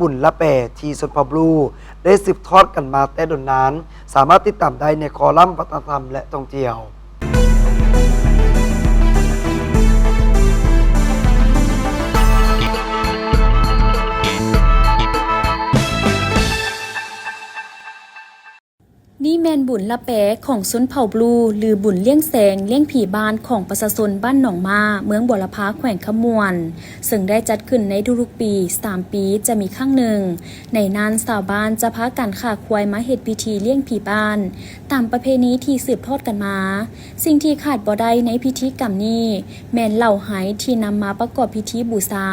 ບຸນລະແປທີ່ຊົນເຜົ່າບລູໄດ້ສືບທອດກັນມາແຕ່ດົນນານ, ສາມາດຕິດຕາມໄດ້ໃນຄໍລັມວັດທະນະທຳ ແລະ ທ່ອງທ່ຽວ. ນີ້ແມ່ນບຸນລະແປຂອງຊົນເຜົ່າບລູ ຫຼື ບຸນລ້ຽງແສງລ້ຽງຜີບ້ານຂອງປະຊາຊົນບ້ານໜອງມ້າ ເມືອງບົວລະພາ ແຂວງຄຳມ່ວນ, ເຊິ່ງໄດ້ຈັດຂຶ້ນໃນທຸກໆປີ ສາມປີຈະມີຄັ້ງໜຶ່ງ. ໃນນັ້ນຊາວບ້ານຈະພາກັນຂ້າຄວາຍມາເຮັດພິທີລ້ຽງຜີບ້ານ ຕາມປະເພນີທີ່ສືບທອດກັນມາ. ສິ່ງທີ່ຂາດບໍ່ໄດ້ໃນພິທີກຳນີ້ ແມ່ນເຫຼົ້າໄຮທີ່ນຳມາປະກອບພິທີບູຊາ.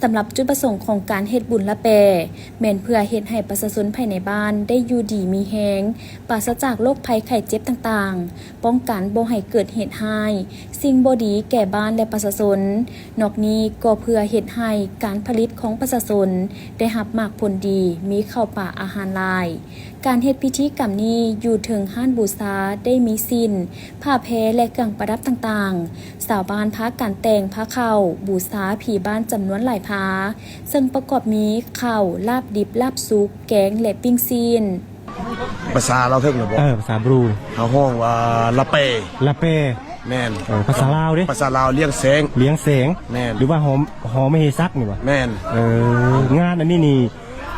ສຳລັບຈຸດປະສົງຂອງການເຮັດບຸນລະແປ ແມ່ນເພື່ອເຮັດໃຫ້ປະຊາຊົນພາຍໃນບ້ານໄດ້ຢູ່ດີມີແຮງ, ປາສະຈາກໂລກໄພໄຂ້ເຈັບຕ່າງໆ, ປ້ອງກັນບໍ່ໃຫ້ເກີດເຫດຮ້າຍ, ສິ່ງບໍ່ດີແກ່ບ້ານ ແລະ ປະຊາຊົນ. ນອກນີ້ກໍເພື່ອເຮັດໃຫ້ການຜະລິດຂອງປະຊາຊົນໄດ້ຮັບໝາກຜົນດີ, ມີເຂົ້າປາອາຫານຫຼາຍ. ການເຮັດພິທີກຳນີ້ຢູ່ເທິງຮ້ານບູຊາໄດ້ມີສິ້ນ, ຜ້າແພ ແລະ ເຄື່ອງປະດັບຕ່າງໆ. ຊາວບ້ານພາກັນແຕ່ງພາເຂົ້າບູຊາຜີບ້ານຈຳນວນຫຼາຍພາ, ເຊິ່ງປະກອບມີເຂົ້າ, ລາບດິບ, ລາບສຸກ, ແກງ ແລະ ປີ້ງຊີ້ນ. ພາສາລາວເຖິງແລ້ວບໍ່? ເອີ ພາສາບຣູ. ເຮົາຮ້ອງວ່າລະແປ. ລະແປ. ແມ່ນ. ເອີ ພາສາລາວເດ້? ພາສາລາວລ້ຽງແສງ. ລ້ຽງແສງ. ແມ່ນ. ຫຼືວ່າຫໍ ຫໍມະເຫສັກນີ້ບໍ່? ແມ່ນ. ເອີ ງານອັນນີ້ນີ້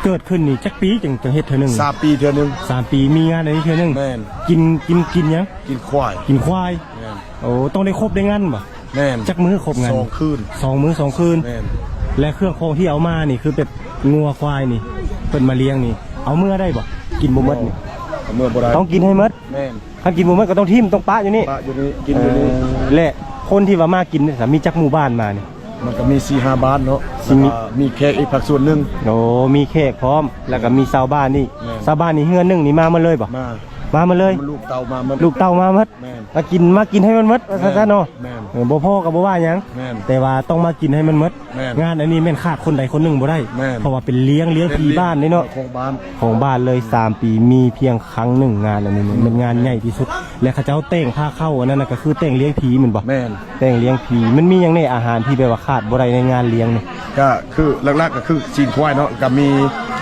ເກີດຂຶ້ນນີ້ຈັກປີຈຶ່ງ ຈຶ່ງເຮັດເທື່ອໜຶ່ງ? ສາມປີເທື່ອໜຶ່ງ. ສາມປີມີງານອັນນີ້ເທື່ອໜຶ່ງ. ແມ່ນ. ກິນ ກິນ ກິນຫຍັງ? ກິນຄວາຍ. ກິນຄວາຍ. ແມ່ນ. ໂອ້ ຕ້ອງໄດ້ຄົບໄດ້ງັນບໍ່? ແມ່ນ. ຈັກມື້ຄົບງັນ? ສອງຄືນ. ສອງມື້ສອງຄືນ. ແມ່ນ. ແລະ ເຄື່ອງຂອງທີ່ເອົາມານີ້ ຄືແບບງົວຄວາຍນີ້ ເພິ່ນມາລ້ຽງນີ້ ເອົາເມືອໄດ້ບໍ່? ກິນບໍ່ໝົດນີ້. ເອົາເມືອບໍ່ໄດ້. ຕ້ອງກິນໃຫ້ໝົດ. ແມ່ນ. ຄັນກິນບໍ່ໝົດກໍຕ້ອງຖິ້ມ ຕ້ອງປະຢູ່ນີ້. ປະຢູ່ນີ້ ກິນຢູ່ນີ້. ເອີ ແລະ ຄົນທີ່ວ່າມາກິນນີ້ ມີຈັກໝູ່ບ້ານມານີ້? ມັນກໍມີສີ່ຫ້າບ້ານເນາະ. ຊິມີ ແລ້ວກໍມີແຂກອີກພາກສ່ວນໜຶ່ງ. ໂອ້ ມີແຂກພ້ອມ ແລ້ວກໍມີຊາວບ້ານອີກ. ແມ່ນ. ຊາວບ້ານນີ້ເຮືອນໜຶ່ງນີ້ມາໝົດເລີຍບໍ່? ມາ. ມາໝົດເລີຍ. ລູກເຕົ້າມາໝົດ. ລູກເຕົ້າມາໝົດ. ແມ່ນ. ມາກິນ ມາກິນໃຫ້ມັນໝົດ ວ່າຊັ້ນເນາະ. ແມ່ນ. ເອີ ບໍ່ພໍກໍບໍ່ວ່າຫຍັງ. ແມ່ນ. ແຕ່ວ່າຕ້ອງມາກິນໃຫ້ມັນໝົດ. ແມ່ນ. ງານອັນນີ້ແມ່ນຂາດຄົນໃດຄົນໜຶ່ງບໍ່ໄດ້. ແມ່ນ. ເພາະວ່າເປັນລ້ຽງ ລ້ຽງຜີບ້ານເດ້ເນາະ. ຂອງບ້ານ. ຂອງບ້ານເລີຍ. ສາມປີມີພຽງຄັ້ງໜຶ່ງ ງານອັນນີ້ ອືມ ແມ່ນງານໃຫຍ່ທີ່ສຸດ. ແລະ ເຂົາເຈົ້າແຕ່ງພາເຂົ້າ ອັນນັ້ນນະ ກໍຄືແຕ່ງລ້ຽງຜີແມ່ນບໍ່? ແມ່ນ. ແຕ່ງລ້ຽງຜີ. ມັນມີຫຍັງແດ່ ອາຫານທີ່ແບບວ່າຂາດບໍ່ໄດ້ໃນງານລ້ຽງນີ້? ກໍຄືຫຼັກໆ ກໍຄືຊີ້ນຄວາຍເນາະ, ກໍມີ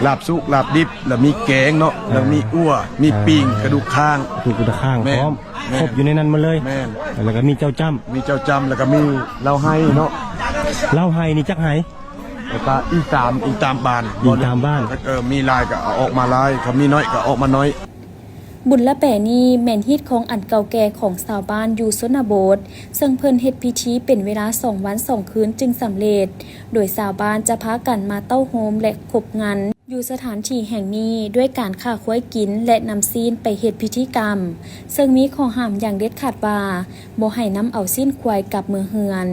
ລາບສຸກ ລາບດິບ ແລ້ວມີແກງເນາະ. ອ່າ. ແລ້ວມີອົ່ວ ມີ ອ່າ ປີ້ງ ກະດູກຄ້າງ. ກະດູກຄ້າງ ແມ່ນ ພ້ອມ. ແມ່ນ. ຄົບຢູ່ໃນນັ້ນໝົດເລີຍ. ແມ່ນ. ແລ້ວກໍມີເຈົ້າຈ້ຳ. ມີເຈົ້າຈ້ຳ ແລ້ວກໍມີເຫຼົ້າໄຮເນາະ. ເຫຼົ້າໄຮນີ້ຈັກໄຮ? ແລ້ວກໍອີງຕາມ ອີງຕາມບ້ານ. ອີງຕາມບ້ານ. ເອີ ມີຫຼາຍກໍເອົາອອກມາຫຼາຍ, ຄັນມີໜ້ອຍກໍເອົາອອກມາໜ້ອຍ. ບຸນລະແປນີ້ແມ່ນຮີດຄອງອັນເກົ່າແກ່ຂອງຊາວບ້ານຢູ່ຊົນນະບົດ, ເຊິ່ງເພິ່ນເຮັດພິທີເປັນເວລາສອງວັນສອງຄືນຈຶ່ງສຳເລັດ, ໂດຍຊາວບ້ານຈະພາກັນມາເຕົ້າໂຮມ ແລະ ຄົບງັນຢູ່ສະຖານທີ່ແຫ່ງນີ້ ດ້ວຍການຂ້າຄວາຍກິນ ແລະ ນຳຊີ້ນໄປເຮັດພິທີກຳ, ເຊິ່ງມີຂໍ້ຫ້າມຢ່າງເດັດຂາດວ່າ ບໍ່ໃຫ້ນຳເອົາຊີ້ນຄວາຍກັບເມືອເຮືອນ.